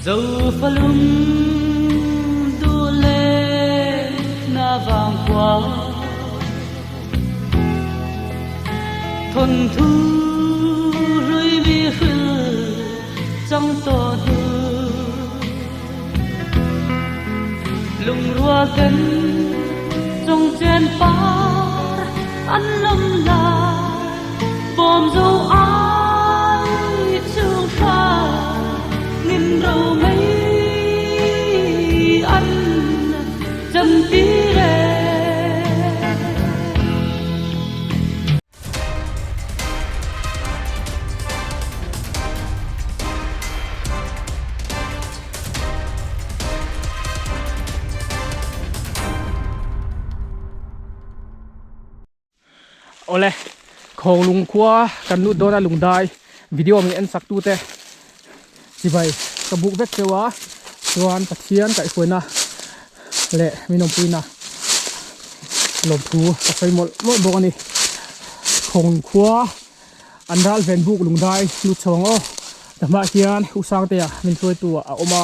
Zofalung duh leh na vang khua Thawnthu hlui mi hril chang tawh hnu Lungrual ten chawngchen par an lawm lai Bawm zo ai chung hra ngin ro mei an chan ti re. Awle Khawnglung khua kan lut dawn a lungdai video min en sak tute chibai ka buk vek cheu a chuan Pathian kaihhruaina leh min awmpuina lawmthu ka sawi mawlh mawlh bawk a ni. Khawnglung khua an ral ven buk lungdai lut chho ang aw ta hmaah hian U Sangtea min hruaitu ah a awm a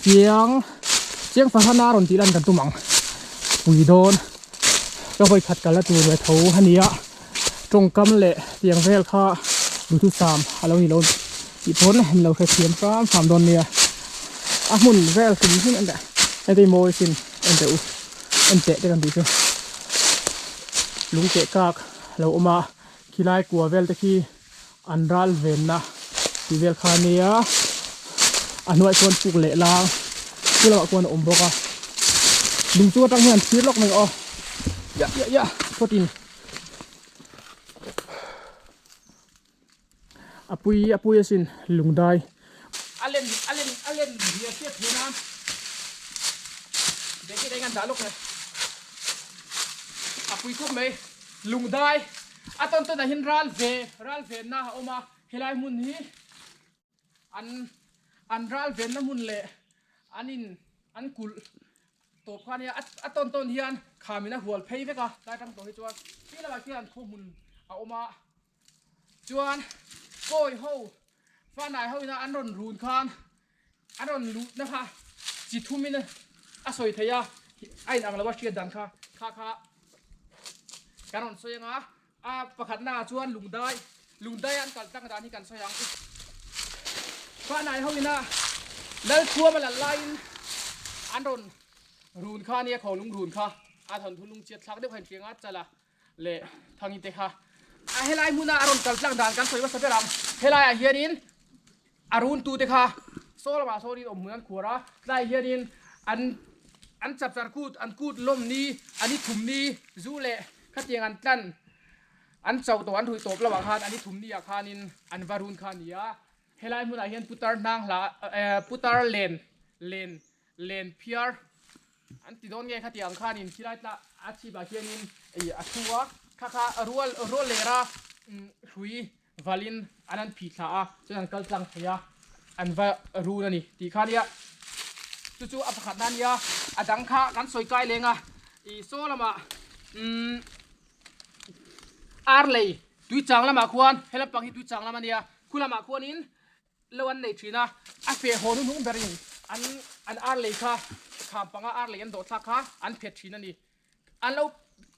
chiang chiang fahran a rawn tih lan kan tum ang pui dawn. Ka vawi khat kal na tur ve tho a ni a, tawngkam leh tiang vel kha duhthusam a lo ni lo tih pawn min lo hrethiam hram hram dawn nia. A hmun vel hrim hrim en teh heti mawi sin en teh u en teh te kan tih chu lung keh kak a lo awm a khilai kua vel te khi an ral venna tih vel kha a nia a hnuaiah chuan puk leh lang chu lamah khuan a awm bawk a lung chu atang hian an thlir lawk mai aw ya ya ya phawtin a pui a pui asin lung dai a len a len a len zia hriat theih nan bag eng an dah lawk mai a pui khawp mai lung dai. A tawn tawnah hian ral ve ral venna a awm a, helai hmun hi an an ral venna hmun leh an in an kulh tawp kha ania a tawn tawn hian khamin a hual phei vek a tlai tang tawh hi chuan khi lamah khian khaw hmun a awm a chuan kawi ho fanai ho ina an rawn run khan an rawn luhna kha chi thumin a sawi thei a, a inang lo a hriat dan kha kha kha kan rawn sawi anga a pakhatna ah chuan lungdai lungdai an kal tlang dan hi kan sawi ang Fanai ho ina Lalthuama lal laiin an rawn run kha ania khawnglung run kha a thawnthu lungchiat thlak deuh kha inhriang a chala leh Thangi te kha a helai hmuna a rawn kal tlang dan kan sawi hmasa ber ang helaiah hianin a run tu te kha saw lamah sawnin awm hmun an khuar a tlaiah hianin an an chapchar kut an kut lawm ni an i thum ni zu leh khatiang an tlan an chauh tawh an ruih tawp lamah khan an i thum ni ah khanin an va run kha a ni a helai hmunah hian putar hnang hla eh putar len len len phiar an ti dawn nge khatiang ang khanin khilai tla a chhip ah hianin ih a thu a kha kha rual rual lera hrui valin an an phih thla a chuan an kal tlang thei a an va run a ni tih kha nia chu chu a pakhat na nia a dang kha kan sawi kai leng a ih saw lamah umm ar lei tui chang lamah khuan he lampang hi tui chang lam a nia khu lamah khuanin Lo an nei thin a, a feh haw hnuhnung berin an an ar lei kha kham panga ar lei an dawh thlak kha an phet thin a ni. An lo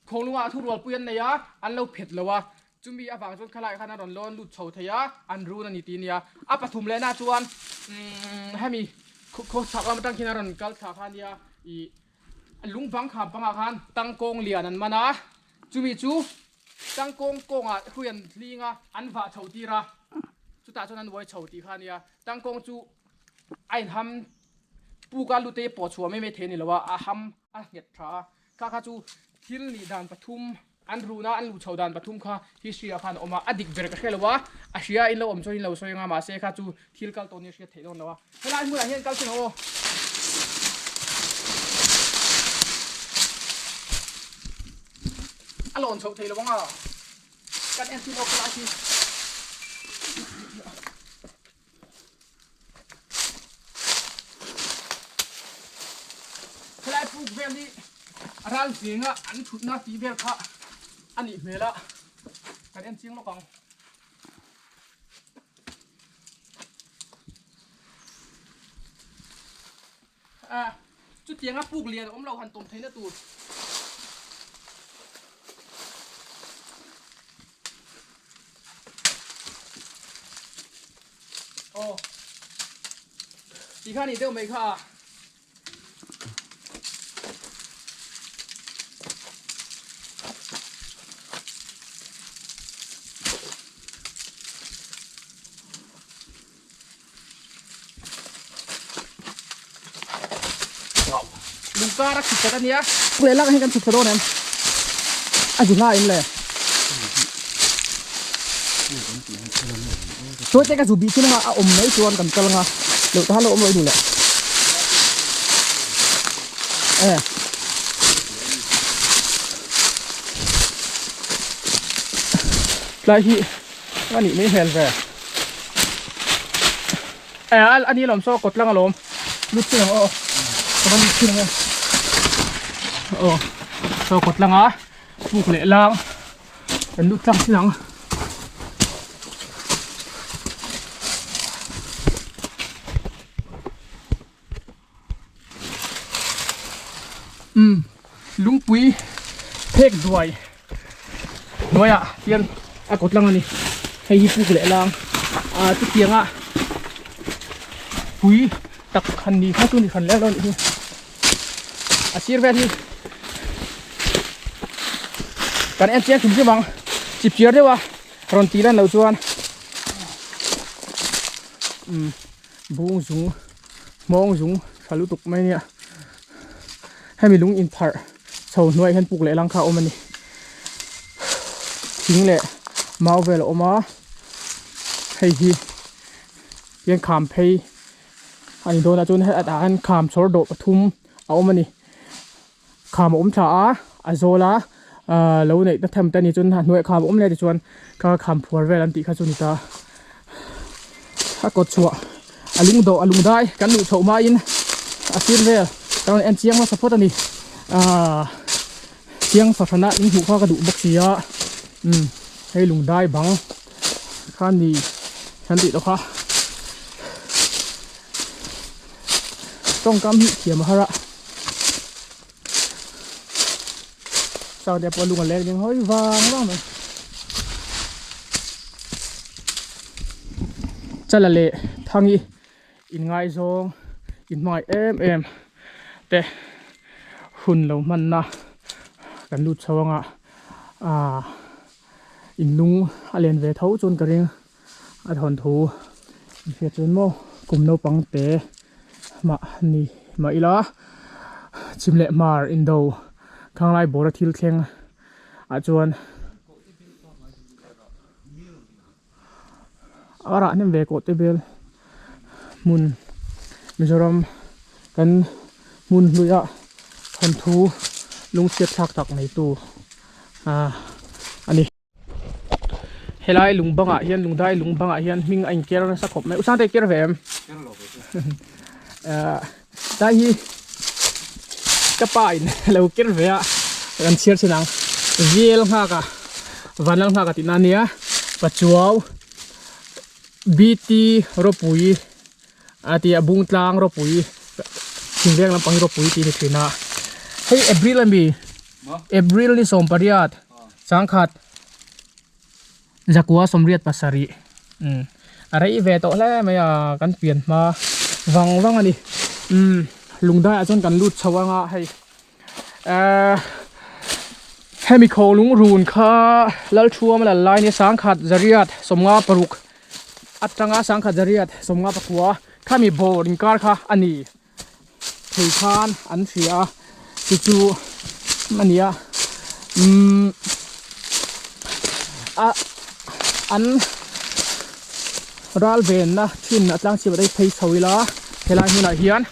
khawnglungah thurualpui an nei a, an lo phet lo a, chumi avang chuan khalaiah khan an rawn lawn lut chho thei a, an run a ni tih a nia. A pathum lehna chuan umm hemi khaw chhak lam atang khian a rawn kal thla kha a nia, ih lung bang kham pangah khan tangkawng lian an man a, chumi chu Tangkawng kawngah hrui an hling a, an vah chho tir a, chutah chuan an uai chho tih kha a nia. Tangkawng chu a inham puk a, lute pawh chhuah mai mai thei a ni lo a, a ham a nghet tha a. Kha kha chu thil nih dan pathum an run a, an luh chho dan pathum kha history ah khan a awm a, a dik ber ka hre lo a, a hria in lo awm chuan in lo sawi anga mahse kha chu thil kal tawh nia hriat theih dawn lo a. Helai hmunah hian kal chin ang aw. A lawn chhoh thei lo ang a, kan en chin awk lai khi. Helai puk vel hi ral zinga an thutna tih vel kha a nih hmel a, kan en chiang lawk ang. Chutianga puk lian awm lo han tawm theihna tur. Aw. Ti kha ni deuh mai kha a. Lungkar a chhuk that a nia. Leh lak ah hian kan chhuk thla dawn em? A zu hla em le? Chuan te ka zu bih chin anga a awm mai chuan kan kal anga loh ta han lo awm lo i duh leh. E. Tlai hi a nih mai hmel ve. E a ni lawm saw kawt lang alawm lut chin ang aw ka va lut chin ang e aw saw kawt langa puk leh lang kan lut tlang chin ang. Umm lungpui phek duai hnuaiah hian a kawt lang a ni hei hi puk leh lang ah chutianga pui tak han ni kha chu ni hran leh lo a nih hi a sir vel hi kan en chiang hrim hrim ang chip chiar deuh a rawn tih lan loh chuan umm. Bung zung hmawng zung tha lutuk mai ania hemi lung inpharh chho hnuaiah hian puk leh lang kha a awm a ni thing leh mau vel a awm a hei hi hian kham phei a ni dawn a chuan he ah hian kham chhawr dawh pathum a awm a ni kham a awm tha a a zawl a ahh lo neih na tham te a ni chuan a hnuaiah kham a awm leh tichuan kha kham phuar vel an tih kha chu a ni ta a kawt chhuah a lung dawh a lung dai kan luh chhoh hmain a sir vel ka rawn en chiang hmasa phawt a ni ahh chiang fahrana in hmuh kha ka duh bawk si a umm hei lung dai bang kha a ni kan tih tawh kha tawngkam hi thiam a har a. Sao te pawh lung a leng ding hawi vang vang mai. Chala leh Thangi inngaizawng inhmangaih em em te hun lo hmanna kan lut chho anga aaa inlung a len ve tho chuan ka ring a thawnthu inhriat chuan maw kum naupang te mah ni mah ila chhim leh hmar indo khanglai bawra thil thleng ah chuan a rah hnem ve kawh te vel hmun Mizoram kan hmun hluia thawnthu lungchhiat thlak tak neitu ah a ni. Helai lung bangah hian lung dai lung bangah hian hming a inker nasa khawp mai usangte ker ve em ah tlai hi ka pa in lo ker ve a kan chhiar chin ang vel nghak a vanlal nghak a tih na ania pachuau bt ropui a ti a bung tlang ropui thingveng lampang hi ropui tih a ni thin a hei april ami april ni 18 Changkhat zakua 87 umm a rei ve tawh hle mai a kan pian hma vang vang a ni umm lungdai ah chuan kan lut chho anga hei ehh hemi khaw lungrun kha Lalthuam a lal lai nia sangkhat zariat 56 atanga sangkhat zariat 59 khami bawr inkar kha a ni. Thei khan an hria a chu chu a ni a umm a an ral venna thin a tlang chhiat phei chho ila helai hmunah hian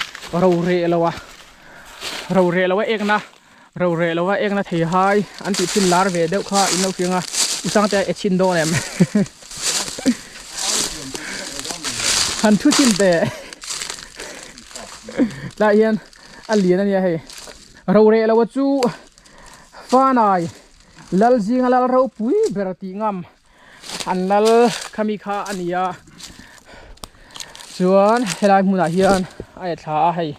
ro reh lo a ro reh lo a ekna ro reh lo a ekna thei hai an tih thin lar ve deuh kha in lo hria ang a u sangte a e chhin dawn em han thu chhin teh. Tlaiah hian a lian a nia hei roreh lo a chu fanai lal zinga lal ropui ber tih ngam an lal khami kha a ni a chuan helai hmunah hian a e thla a hei.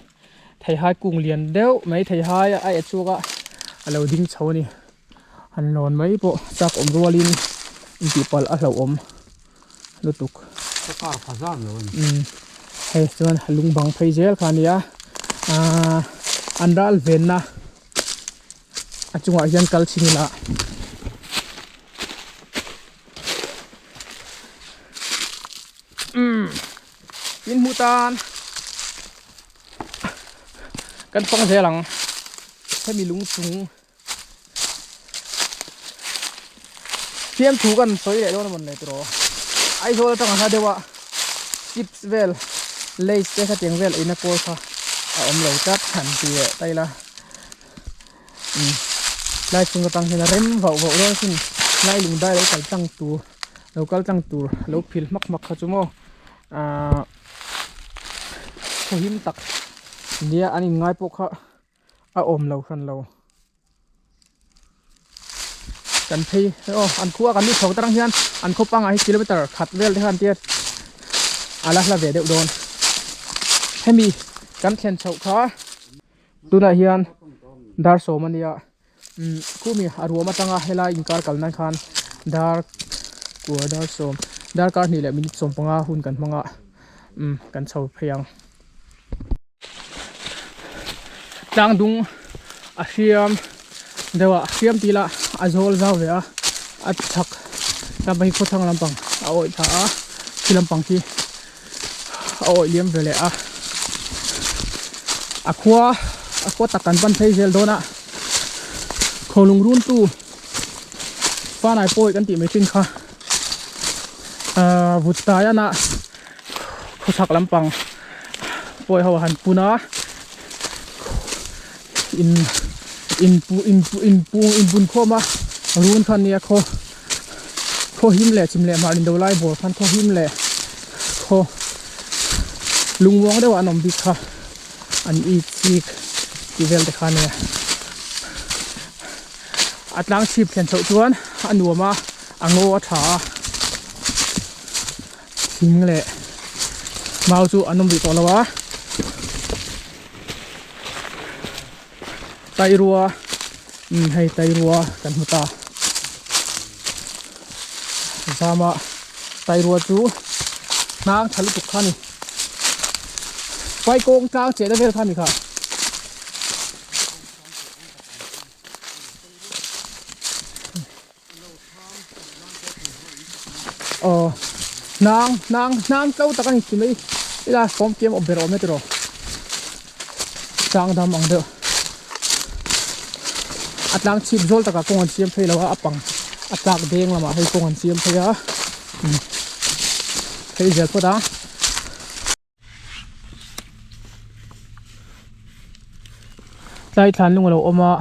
Theihai kung lian deuh mai theihai a e chhuak a a lo ding chho a ni. Han lawn mai pawh chak awm rualin intihpalh a hlauhawm lutuk. Ka car pha zan lo a ni. Umm hei chuan lung bang phei zel kha a nia ahh an ral venna a chungah hian kal chhin ila. Umm in hmuh tan kan pang zel ang hemi lung chung fiamthu kan sawi leh dawn a mawn le tiraw Aizawl atanga hla deuha chips vel lays te khatiang vel eina kawl kha a awm lo tlat han ti leh ta ila umm lai chung atang hian a rem vauh vauh dawn asin lai lung dai lo kal tlang tur lo kal tlang tur lo phil hmak hmak kha chu maw ahh khawhim tak nia an inngai pawh kha. a awm lo hran lo kan phei aw an khua kan lut chho tarang hian an khaw pangah hi kilometer khat vel te khan tia a la hla ve deuh dawn hemi kan thlen chhoh kha tunah hian dar sawm a nia umm khumi a ruam atanga helai inkar kal nan khan dar kua dar sawm darkar hnih leh minute 15 hun kan hmang a umm kan chho phei ang. Tlang dung a hriam deuh a hriam tih lah a zawl zau ve a a chhak lampang hi khawthlang lampang a awih thla a khi lampang khi a awih liam ve leh a a khua a khua tak kan pan phei zel dawn a khawlung run tu fanai pawi kan tih mai thin kha ahh vut tai a nah. Khawchhak lampang pawi ho a han pun a in in pu in pu in pu in bun khawm a run kha nia khaw khaw him leh chim leh hmar indo lai bawr khan khaw him leh khaw lungmuang deuh ah an awm bik kha an it chik tih vel te kha ania a tlang chhip thlen chhoh chuan a nuam a a ngaw a tha a. Thing leh mau chu an awm rih tawh lo a tairua umm hei tairua kan hmu ta zama tairua chu hnang tha lutuk kha a ni paikawng tlang chehna vel kha a ni kha. Aw hnang hnang hnang tlo tak a ni ti mai ila sawm kiam awm ber awm e tiraw chang dam ang deuh a tlang chhip zawl takah kawng an siam phei lo a a pang a tlak deng lamah hei kawng an siam phei a phei zel phawt a. Tlai thlan lung a lo awm a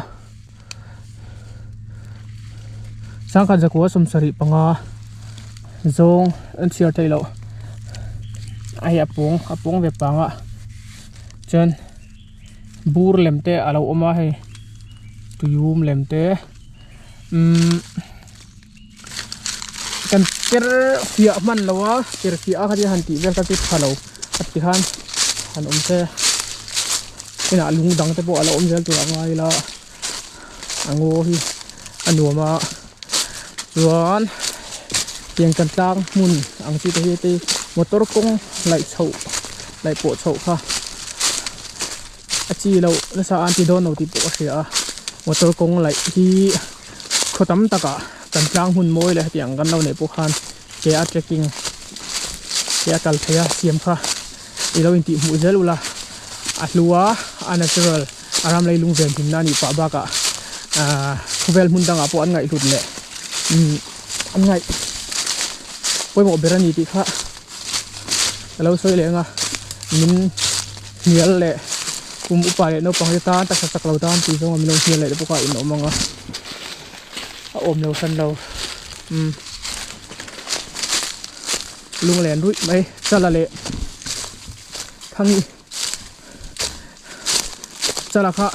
sangkhat zakua 75 zawng an chhiar theih loh a hei a pawng a pawng ve pang a chuan bur lem te a lo awm a hei tuium lem te umm. Kan ker fiah hman lo a ker fiah a khatia han tih vel kha chu tha lo a ti khan han awm se inah lung dang te pawh a la awm zel tur a ngai ila a ngaw hi a nuam a chuan tiang kan tlang hmun ang chi te hi te motor kawng laih chhoh laih pawh chhoh kha a chi loh nasa a an ti dawn lo tih pawh ka hria a motor kawng laih hi. Khaw tam takah kan tlang hmun mawi leh hetiang kan lo neih pawh khan ke a trekking ke a kal theih a siam kha i lo intih hmuh zel ula a hlu a a natural a ram leilung ven himna a nih pah bakah ahh khawvel hmun dangah pawh an ngaihhlut leh umm an ngaih pawimawh ber a ni tih kha ka lo sawi leh ang a min hnial leh kum upa leh naupang te tan taksa chak lo tan tih zawng a min lo hnial leh te bawk a in awm ang a a awm lo hran lo umm lunglen ruih mai chala leh thangi chala kha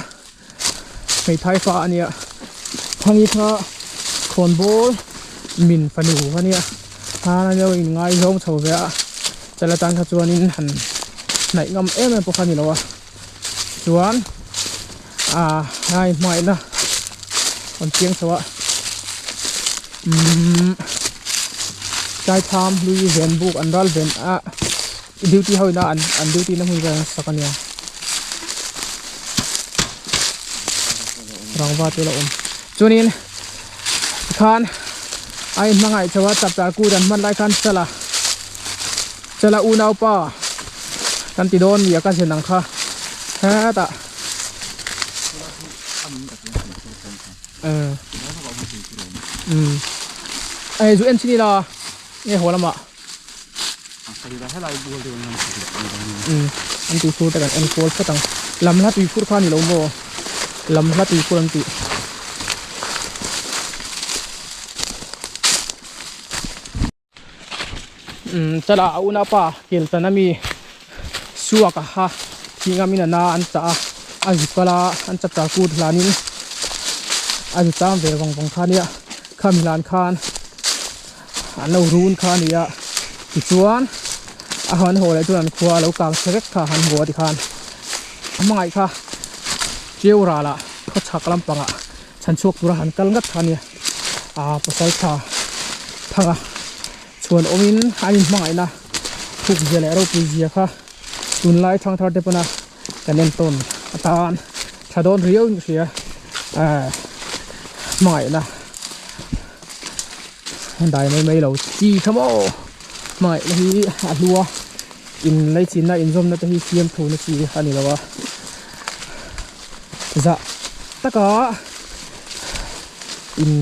hmeithai fa a nia thangi kha khawnbawl min fanu a nia hana deuh in ngaizawng chho ve a chala tan kha chuanin han hnaih ngam em em pawh kha a ni lo a. Chuan ah hai hmaihna rawn chiang chho a umm Chaitham hlui ven buk an ral ven a duty ho ina an an duty na hmun vel an sak ania rangva te la awm chuanin tikhan a inhmangaih chho a chapchar kut an hman lai khan chala Chala unaupa kan ti dawn nia ka zen ang kha hetah umm hei zu en chin ila nge haw lamah umm an tui fur te kan en kual phawt ang lam hla tui fur kha a ni lo maw lam hla tui fur an tih. Umm chala a unaupa keltan ami suak a ha thing amin a na an chah a a zu kal a an chapchar kut hlanin a zu chang ve vang vang kha ania khami hlan khan an lo run kha a ni a tichuan a han haw leh chuan an khua a lo kang chhe vek kha han haw a tikhan a hmangaih kha cheu ralah khawchhak lampangah Chhan chhuak tura han kal ngat kha ania aa pasal tha thanga chhuan awmin an inhmangaihna thuk zia leh ropui zia kha tunlai thangthar te pawna kan entawn atan tha dawn riau in ka hria aa hmangaihna dai mai mai lo chi kha maw hmangaihna hi a hlua in laichinna inzawmna te hi siam thu na chi a ni lo a. Zah taka in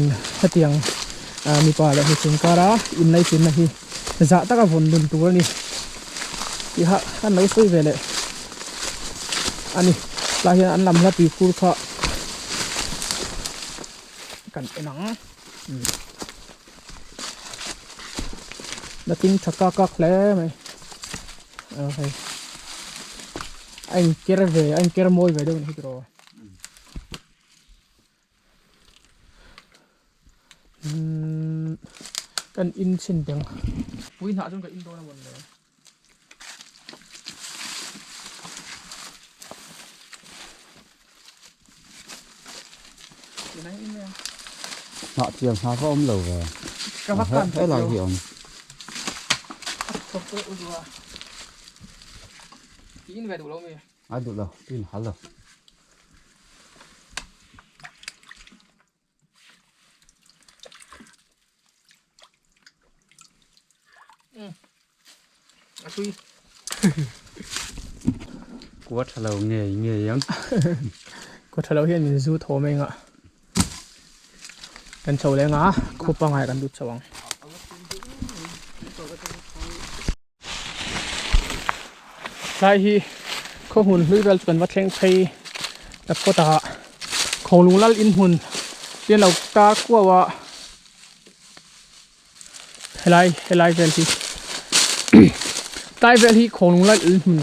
hetiang mipa leh hmeichhe inkara inlaichinna hi zah taka vawn dun tur a ni tih kha kan lo sawi ve leh a ni. Tlai hian an lam hla tuikhur kha kan en ang. Nakin tha kak kak hle mai hei a in ker ve a in ker mawi ve deuh a ni hi tiraw umm kan in chhin teng pui hnah chuan ka in dawn a mawn le. Hnah thiam hna kha awm lo ve. Helai hi awm. A duh lo, in hal lo. A tui. Kua tha lo ngei ngei ang. Kua tha lo hian min zu thaw mai ngah. Kan chho leh nga khup pangai kan lut chho ang. Tlai hi khaw hmun hlui vel chu kan va thleng phei ta phawt a Khawnglung lal in hmun te an lo tar kuau a helai helai vel hi tlai vel hi Khawnglung lal in hmun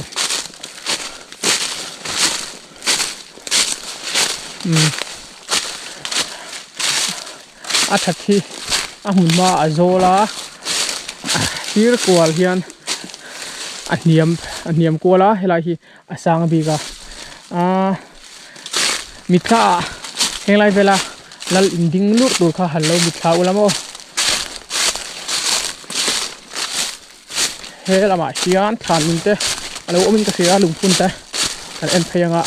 umm a that hi a hmun hma a zawl a sir kual hian a hniam a hniam kual a helai hi a sang bik a aaa mitthla ah henglai vela lal in ding lurh tur kha han lo mitthla ula maw he lamah hian thlan lung te a lo awm in ka hria a lungphun te kan en phei ang a.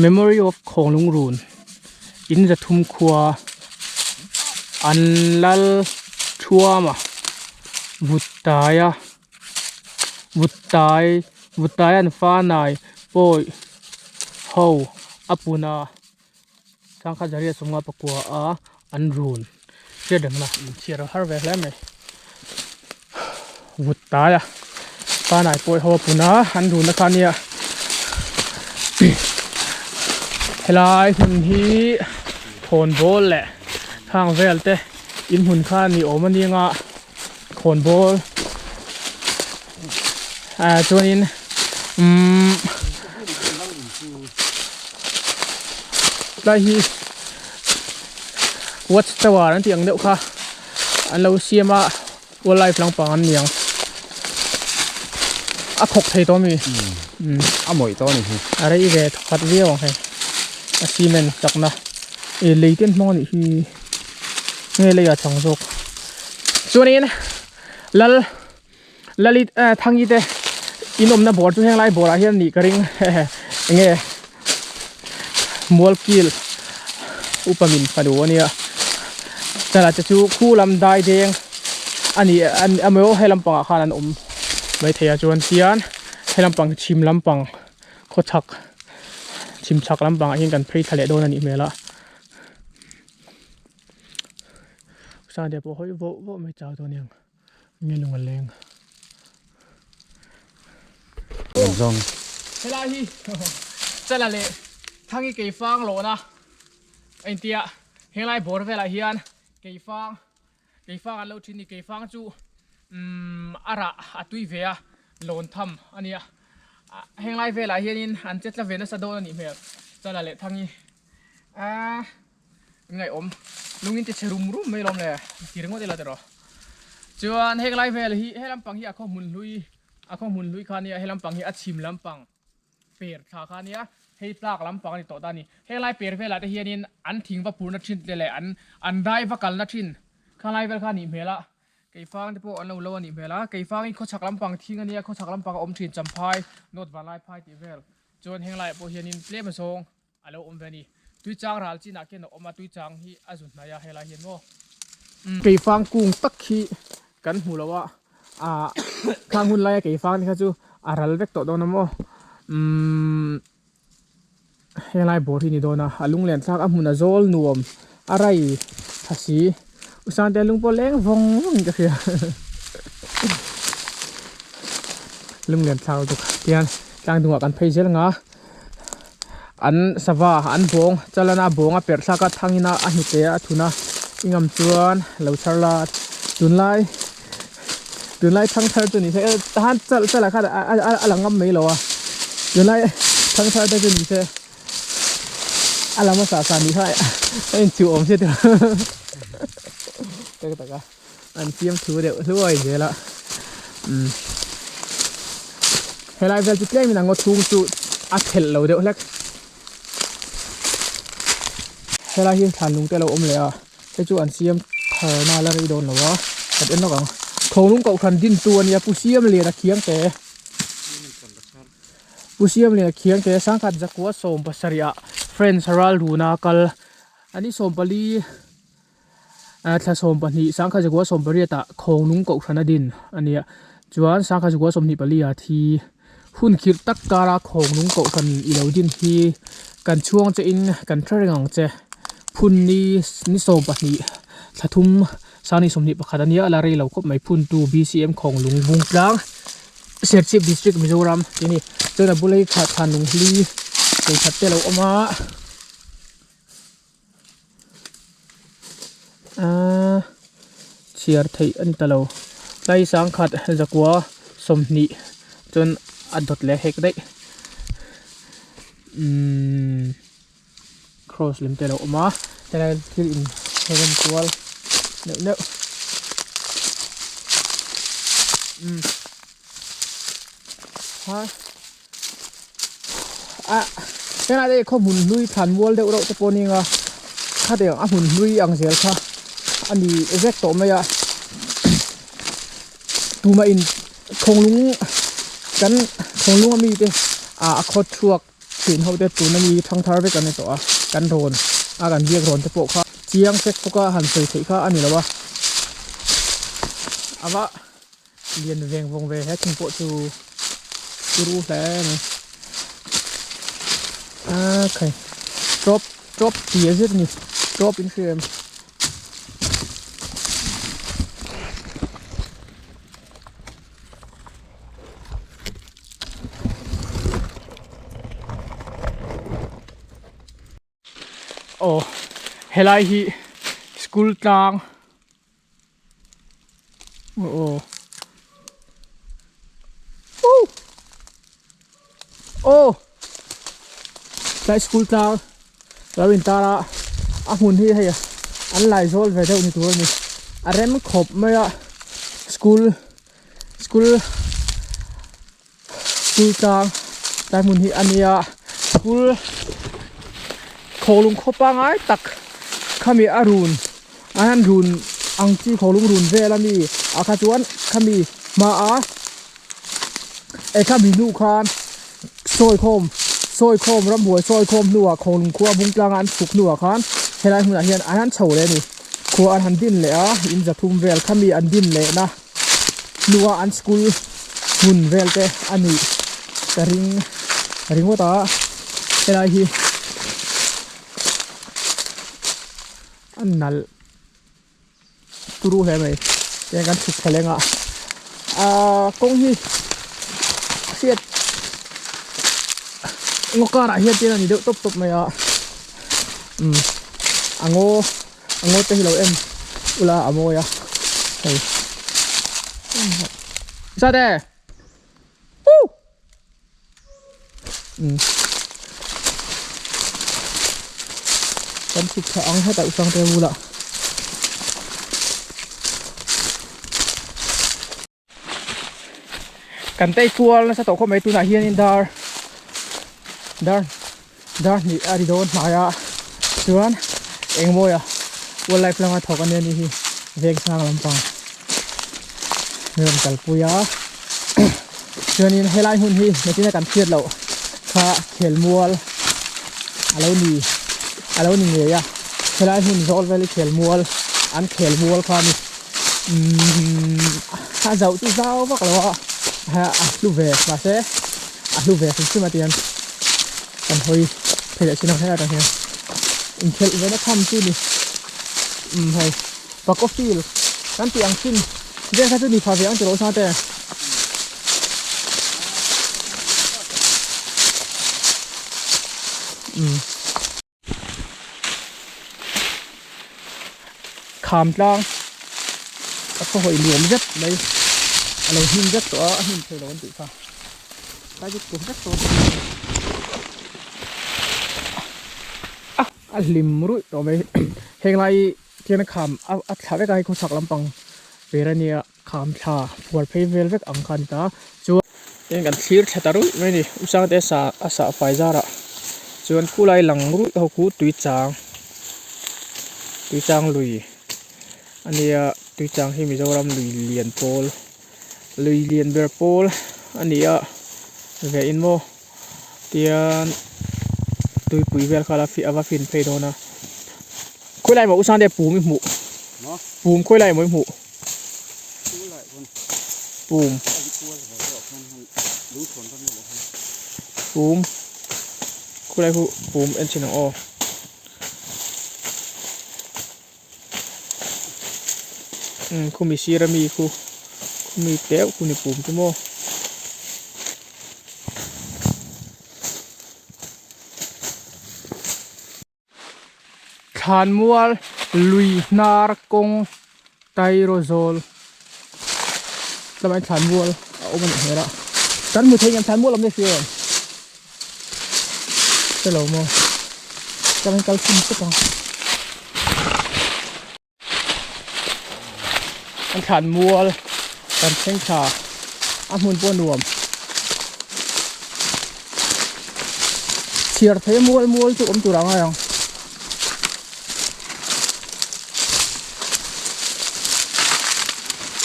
Memory of Khawnglung Run in zathum khua an lal thuam a vut taia vut tai vut tai an fanai pawi ho a pun a. Sangha Zaria chunga pakua a an run hriat reng la in chhiar har ve hle mai vut tai a panai pawh ho a pun a an run na kha nia helai hmun hi khawnbawl leh khang vel te in hmun kha ni awm a nia khawnbawl ah chuanin. Umm tlai hi watch tower an tih ang deuh kha an lo siam a wildlife lampang an ni ang a khawk thei tawh ami a mawih tawh a ni hi a rei ve thawkhat viau ang hei a cement chakna ih lei te an hmang a nih hi nge lei ah chang zawk chuanin lal Lalit eh Thangi te in awmna bawr chu henglai bawrah hian nih ka ring enge Mualkil upa min fanu ania chala te chu khu lam dai deng ani amaw he lampangah khan an awm maithei a chuan tian he lampang chhim lampang khawchhak chhim chhak lampangah hian kan phei thla leh dawn anih hmel a. Sangte pawh hawi vauh vauh mai chau dawn aniang. Nge lung a leng. Zawng. Helai hi Chala leh Thangi Keifang lawhna a intia henglai bawr velah hian Keifang Keifang an lo thin ni Keifang chu umm a rah a tui ve a lawn tham a nia henglai velah hianin an che tla ve nasa dawn a nih hmel Chala leh Thangi aaa. Ngaihawm lung in ti chhe rum rum mai lawm le ti ringawt ila tiraw chuan heng lai vel hi he lampang hi a khaw hmun hlui a khaw hmun hlui kha ania he lampang hi a chhim lampang per thla kha ania hei tlak lampang a ni tawh ta a ni heng lai per velah te hianin an thing va purna thin te leh an an dai va kalna thin kha lai vel kha a nih hmel a Keifang te pawh an lo lo a nih hmel a keifang hi khawchhak lampang thing ania khawchhak lampang a awm thin champhai nawt vanlai phai tih vel chuan heng laiah pawh hianin tlem azawng A lo awm ve a ni. Tuichang ral chinah khian a awm a, tuichang hi a zu hnai a helai hian maw. Keifang kung tak hi kan hmu lo a, ah khang hun laia keifang te kha chu a ral vek tawh dawn a maw. Umm helai bawr hi ni dawn a, a lunglen thlak a hmun a zawl nuam a rai tha si. U Sangte lung pawh leng vawng vawng in ka hria. Lunglen thlak lutuk tihian tlangdungah kan phei zel ang a. An sava an bawng chalana bawng a perh thlak a thangin a a hnute a thun a i ngam chuan lo chhar la tunlai tunlai thang thar chu ni se tahan chal chalah khan a la ngam mai lo a tunlai thang thar te chu ni se a la hmasa sa nih kha a inchuh awm sia tiraw tak tak a an fiam thu deuh hluai zel a umm helai vel chu tlem in a ngaw chhung chu a thelh lo deuh hlek helai hi thlan lung te a lo awm leh a hei chu an siam thar na la rei dawn lo a kan en lawk ang Khawnglung kohhran din tu ania Pu Siamliana Khiangte Pu Siamliana Khiangte sangkhat zakua 17 ah Friends Ralruna kal ani 14. Thla 12 sangkhat zakua 18 ah Khawnglung Kohhran a din a ni a, chuan sangkhat zakua 24 ah thi hun khirh tak kara Khawnglung Kohhran i lo din hi kan chhuang che in kan hre reng ang che. Phun ni ni 12 thla thum sang ni 21 a nia a la rei lo khawp mai phuntu BCM Khawnglung Bungtlang Serchhip District Mizoram tih a ni. Chuan a bula hi thlanlung hli keikhat te a lo awm a. Aaa chhiar theih a ni ta lo tlai sangkhat zakua 20 chuan a dawt leh hek daih umm cross lem te a lo awm a helai thil in rem kual neuh neuh umm ha. A helai te hi khaw hmun hlui thlan mual deuh reuh te pawh a ni ang a khatiang a hmun hlui ang zel kha a ni vek tawh mai a tumah in khawnglung kan khawnglung ami te ah a khaw chhuak thin ho te tuna mi thangthar vek an ni tawh a kan rawn a kan biak rawn te pawh kha chiang fek fawk a han sawi theih kha a ni lo a a va. Lian veng vawng ve he thing pawh chu turu hle mai a khai drop drop tih a zet a ni drop in hria em aw helai hi school tlang aw aw. Aw tlai school tlang lo in tar a a hmun hi hei an lai zawl ve deuh ni tur a ni a rem khawp mai a school school school tlang tlai hmun hi a nia school khawlung khaw pangai tak khami a run an han run ang chi khawlung run vel ami ah kha chuan khami hmaa e khami hnu khan sawi khawm sawi khawm rambuai sawi khawm hnuah khawlung khua bung tlanga an chhuk hnuah khan helai hmunah hian an han chho leh a ni khua an han din leh a in zathum vel khami an din lehna hnua an school hmun vel te a nih ka ring ringawt a helai hi a nalh turu hle mai tiang kan chhuk thla leng a ahh kawng hi hriat ngaw karah hian tin a ni deuh tawp tawp mai a umm a ngaw a ngaw te hi lo en ula a mawi a hei zat e woo umm kan chhuk thla ang hetah usang te bulah. Kan tei kual nasa tawh khawp mai tunah hianin dar dar dar hnih a ri dawn hnai a chuan engmawia wildlife lama thawk ania ni hi veng sang lampang min rawn kalpui a chuanin helai hmun hi nachina kan hriat loh kha khelmual a lo ni a lo ni ngei a helai hmun zawl vel hi khelmual an khelmual kha a ni. Umm a zauh chu zau vak lo a a hlu ve mahse a hlu ve hrim hrim a tihian kan hawi phei leh chin ang helai atang hian inkhelh ve na tham chu ni umm hei pako field kan tih ang chin vel kha chu ni pha ve ang tiraw sa te. Umm. Kham tlang a khaw hawi nuam zet mai a lo hnim vek tawh a a hnim thei lo an tih kha tlai chu tur vek tawh a a hlim ruih tawh mai heng lai khian a kham a thla vek a hei khawchhak lampang per a nia kham thla phuar phei vel vek ang kha a ni ta chuan tin kan thlir thla ta ruih mai a ni u sangte sa a sah fai zarah chuan khulai lang ruih ho khu tui chang tui chang lui a nia tui chang hi Mizoram lui lian pawl lui lian ber pawl a ni a ve in maw tian tuipui vel kha a va fin phei dawn a khawilai maw u sangte pum i hmuh pum khawilai maw i hmuh. Pum Pum Khulai khu pum en chhin ang aw. Umm khumi sir ami khu khumi teuh khu ni pum chu maw. Thlanmual lui hnar kawng Tairawzawl tlamain thlanmual a awm a nih hmel a kan hmu thei ngem thlanmual awm nge hria em hre lo maw tlamain kal khum tawp ang an thlanmual kan thleng thla a hmun pawh a nuam. Chhiar thei mual mual chu awm tur a ngai ang.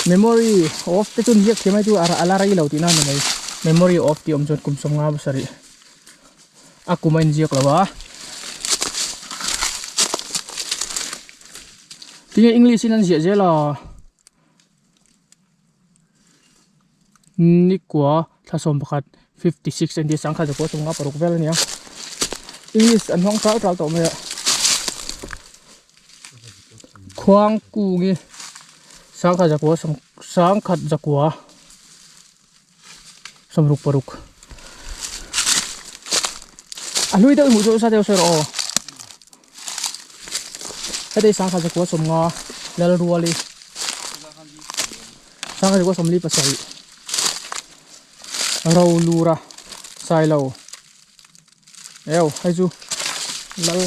Memory off te chu ziak thiam ai chu a la rei lo tihna a ni mai. Memory off tih awm chuan kum sawmnga pasarih a kum a inziak lo a. Tinge English in an ziah zel a. Nikua thla 11 56 engti sangkhat zakua chunga paruk vel a nia English an hmang tal tal tawh mai a khuang kungi sangkhat zakua sangkhat zakua sawmruk paruk a hlui deuh hmuh chu sa deuh sawi rawh aw heti sangkhat zakua sawmnga Lalruali. Sangha 27 Rolura Sailo. Eo hei chu lal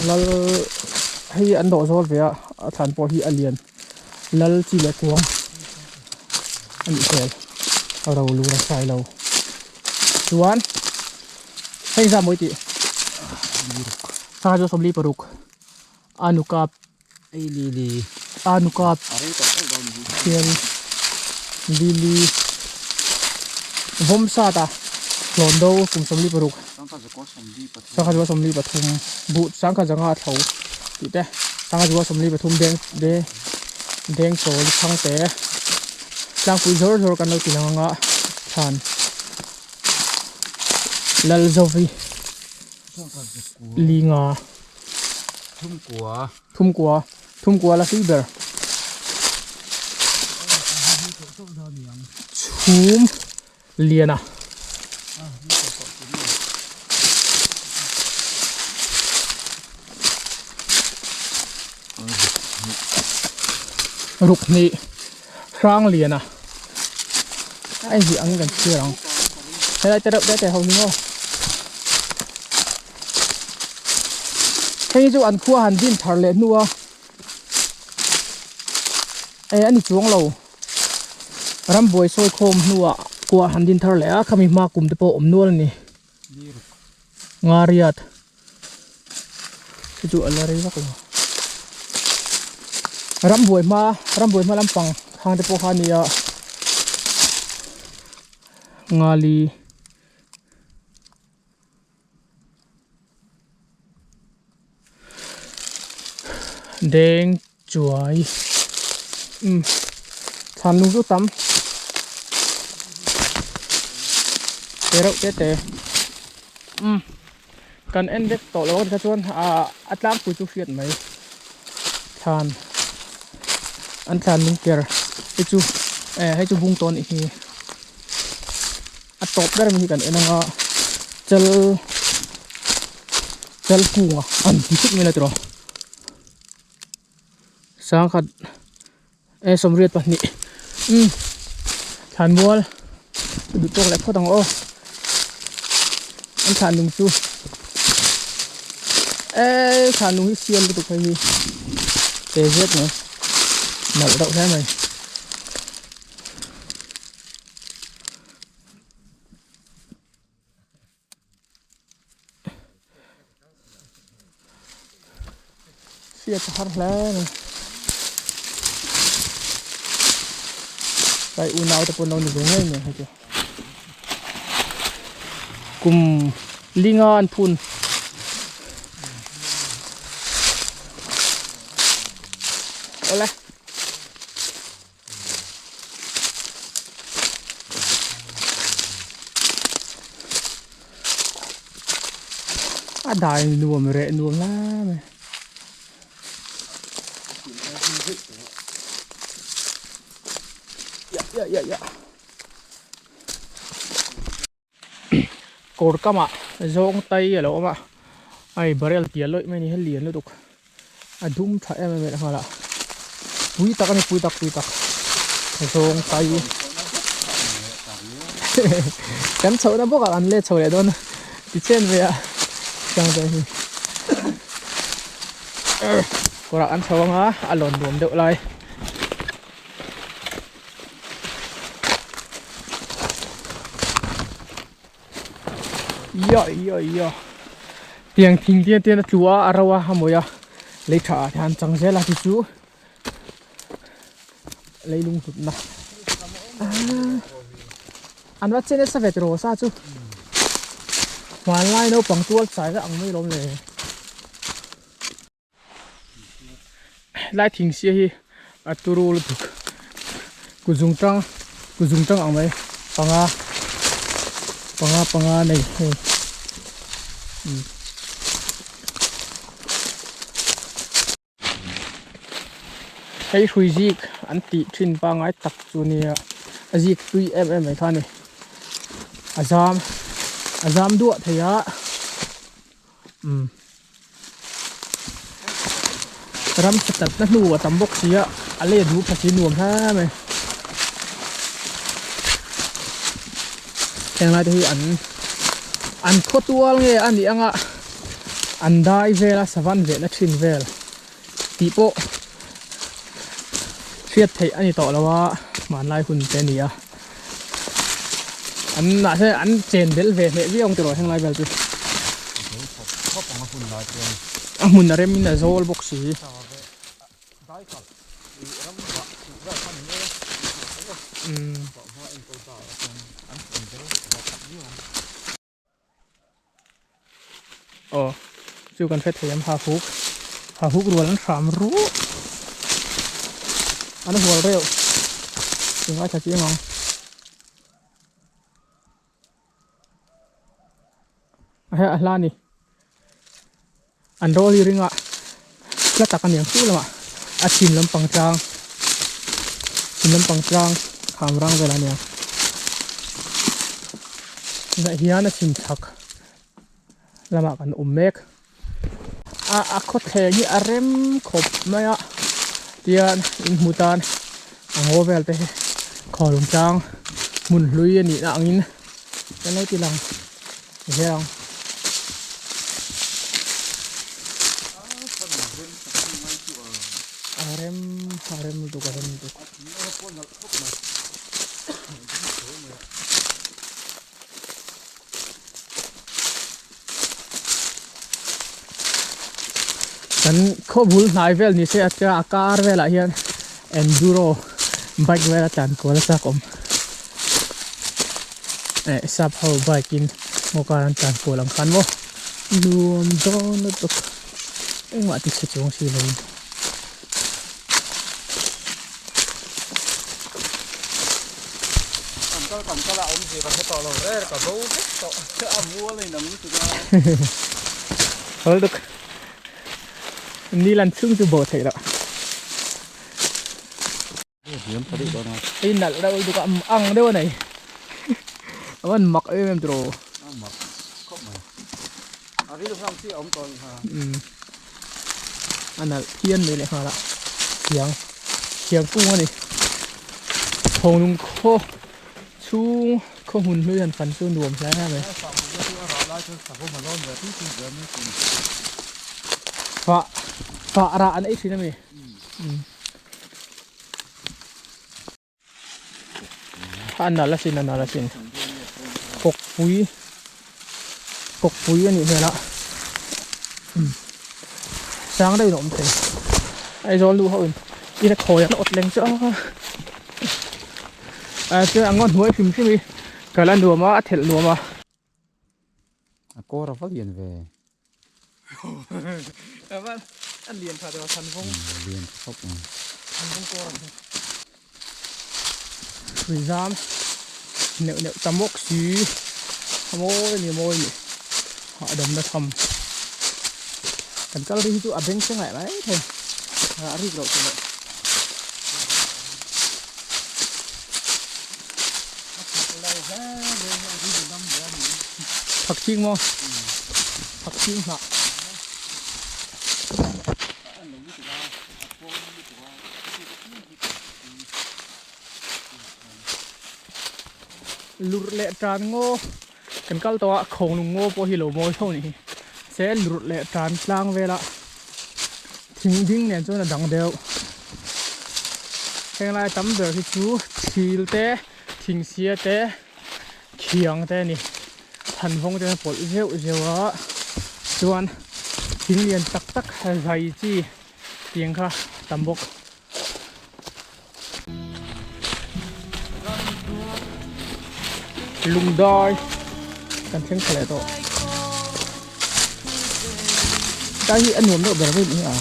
lal hei an dawh zawl ve a a thlan pawh hi a lian lal chi leh kuang a nih hmel a ro lur a sai lo chuan hei zah mawi tih sangha chu 46 a nukap Ei lili. A nukap hian lili vawm sat a hlawn do kum 46 sangha zual 43 buh sangha zanga a thlo tih te sangha zual 43 deng de deng chawl chhang te tlangpui zawr zawr kan lo ti lang anga thlan Lalzovi linga. Thumkua. Thumkua. Thumkua la hlui ber. Chhum liana. Ruk hnih hrang liana. A inzih angin kan chhiar ang. Helai te reuh te te ho hi maw. Hei chu an khua han din thar leh hnu a eh a ni chuang lo rambuai sawi khawm hnuah khua han din thar leh a khami hma kum te pawh a awm nual a ni ngariat chu chu a la rei vak lo rambuai hma rambuai hma lampang hang te pawh kha a ni a ngali. Deng chuai umm thlan lung chu tam te reuh te te umm kan en vek tawh lo a tikha chuan ahh a tlangpui chu hriat mai thlan an thlan lung ker hei chu eh hei chu bung tawh a nih hi. A tawp ber mai hi kan en anga chal chal kunga an ti thut mai la tiraw sangkhat e sawmriat pahnih umm thlanmual chu duh tawk leh phawt ang aw an thlan lung chu e thlan lung hi siam lutuk hei hi te zet mai nalh deuh hle mai. Hriat a har hle mai kai unau te pawh an lo ni ve ngei mai hei chu kum linga an phun. Awle. A dai nuam reh nuam hle mai. Ya ya ya ya. Kawr kamah zawng tai a lo awm a hei barrel piah lawih mai a ni hi lian lutuk a dum tha em em a nghal a pui tak a ni pui tak pui tak zawng tai kan chhoh na bawk ah kan let chho leh dawn a ti chen ve a chang te hi kawrah kan chho anga a lawn nuam deuh lai. Ia ia ia tiang thing te te a tlu a a ro a a mawi a lei tha ah hian chang zel a ti chu leilung hlut na an va che nasa ve tiraw sa chu hmanlai naupang tual chai vek ang mai lawm le. Helai thing sia hi a turu lutuk kuzung tang kuzung tang ang mai panga panga panga nei hei umm hei hrui zik an tih thin pangai tak chu nia a zik tui em em mai kha a ni a zam a zam duah thei a umm. Ram tha tak na hnu a tam bawk si a a lei a duh pha si nuam hle mai heng lai te hi an An khawtual nge a nih anga an dai vel a savan vehna thin vel tih pawh hriat theih a ni tawh lo a hmanlai hun te a ni a an mahse an chen bel ve hneh viau ang tiraw henglai vel chu a hmun a rem in a zawl bawk si. Aw chu kan hre thei ang ha huk ha huk rual an hram ruh an hual reuh chu ngaithla chiang ang. A hla a ni an rawl hi ringa hla tak a ni ang chu lamah a chhim lampang tlang chhim lampang tlang kham rang vel a ni ang tunah hian a chhim chhak lamah kan awm mek a a khawthleng hi a rem khawp mai a tian inhmu tan a ngaw vel te hi khawlung tlang hmun hlui a nih na angin kan lo ti lang zel ang. A rem a rem lutuk a rem lutuk. Kan khaw bul hnai vel ni se a a kar velah hian enduro bike vel a tlan kual a chak awm eh sap ho bike in maw car an tlan kual ang khan maw nuam dawn lutuk engmah ti chhe chuang si lovin. Kan kal kan kal a awmzia ka hre tawh lo rêr ka bo vek tawh a mual a inang lutuk a. Hol duk ni lan chhung chu bo theih loh. Hliam tha deuh dawn a. Hei nalh reuh lutuk a ang deuh a nei. A van mak em em tiraw. A mak khawp mai. A ril hlang chi a awm tawh a ni kha. A nalh phian mai leh nghal a thiang thiang kung a ni Thawnglung khaw chhung khaw hmun hlui han fan chu nuam hle mai fah fah rah an ei thin a mi A nalh asin a nalh asin kawkpui kawkpui a nih hmel a sang deuhin a awm thei Aizawl nu ho in ina khawi an awt leng chu a a chuan a ngaw hnuai hrim hrim hi kal a nuam a a thelh nuam a. A kawr a va lian ve. A lian tha deuh a than vawng. Lian tha khawp mai. Than vawng kawr ang hi. Hrui zam neuh neuh ta mawk si. A mawi a ni a mawi a ni. Hahdamna tham. Kan kal ri hi chu a beng che ngaih mai thei. A rik loh chu leh. Thak ching maw? Thak ching hnah. Lurh leh tan ngaw kan kal tawh a khawnglung ngaw pawh hi lo mawi tho a nih hi. Se lurh leh tan tlang vela thing ding nen chuan a dang deuh. Heng lai tam ber hi chu thil te thingsia te khiang te a ni thanvawng te a pawlh zeuh zeuh a chuan thing lian tak tak zai chi tiang kha a tam bawk. Lungdai kan thleng thla leh tawh dai hi a nuam deuh ber mai ni a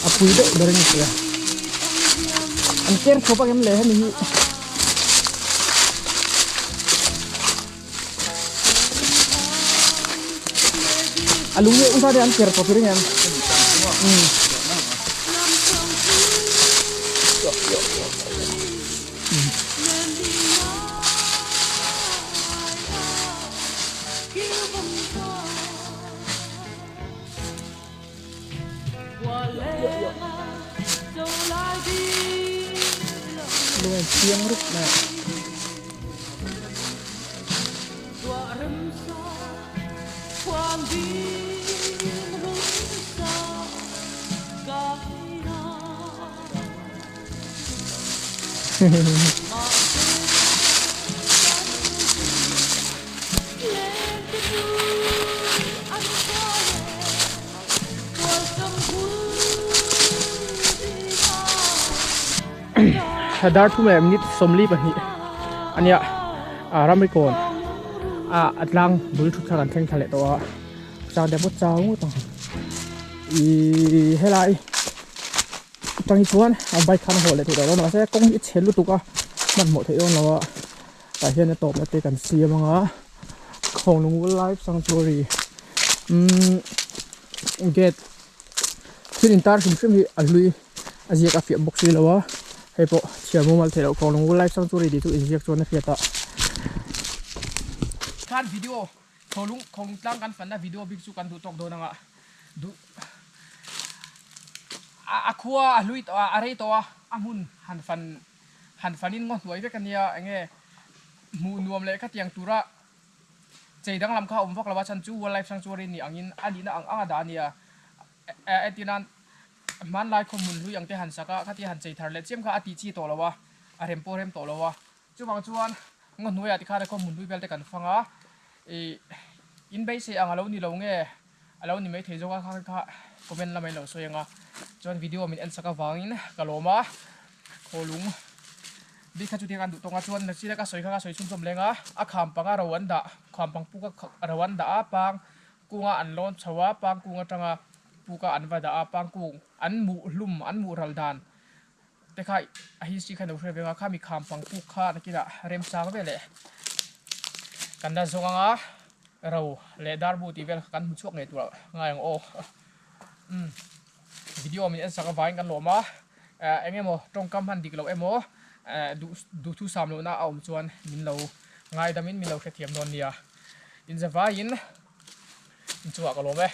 a pui deuh ber a ni sia an ker chhuak ang em le hemi hi. A lung hi usa te an ker tawp i ring em? Lung a chiang rup mai a. Dar thum leh minute 42 ania ramri kawn a tlang bul thut kha kan thleng thla leh tawh a chang te pawh chau ngawt ang ih helai atang hi chuan a bike khan a haw leh theih tawh dawn a mahse kawng hi a chhe lutuk a hmanhmawh theih dawn lo a tah hian a tawpna te kan siam ang a Khawnglung Wildlife Sanctuary umm gate thil intar hrim hrim hi a hlui a ziak a fiah bawk si lo a hei pawh chhiar mumal theih loh Khawnglung Wildlife Sanctuary tih chu inziak chuan a hriat a. Khan video Khawnglung Khawnglung tlang kan fanna video bik chu kan duh tawk dawn anga duh a khua a hlui tawh a a rei tawh a a hmun han fan han fanin ngaw hnuai vek ania enge hmuh nuam leh khatiang tura chei danglam kha a awm vak lo a chhan chu wildlife sanctuary ni angin a nihna ang ang a dah ania entirnan hmanlai khawhmun hlui ang te han sak a khatia han chei thar leh chiam kha a tih chi tawh lo a a rem pawh rem tawh lo a chuvang chuan ngaw hnuaiah tikhan a khawhmun hlui vel te kan fang a ih in beisei ang a lo ni lo nge. A lo ni maithei zawk a kha kha comment lamah in lo sawi ang a chuan video min en sak avangin ka lawm a khawlung bik kha chutia kan duh tawng a chuan nachina ka sawi kha ka sawi chhunzawm leng a a kham panga ro an dah kham pang puk a ro an dah a pang kunga an lawn chho a pang kung atanga puka an va dah a pang kung an muh hlum an muh ral dan te kha a history kha ilo hre veng a khami kham pang puk kha nakinah remchang ve leh kan la zawng anga ro leh darbu tih vel kha kan hmu chhuak ngei tur ah ngai ang aw umm video min en sak avangin kan lawm a eh eng emaw tawngkam hman dik loh emaw eh duh duhthusam lohna a awm chuan min lo ngaidamin min lo hrethiam dawn nia inzavaiin inchungah ka lawm e.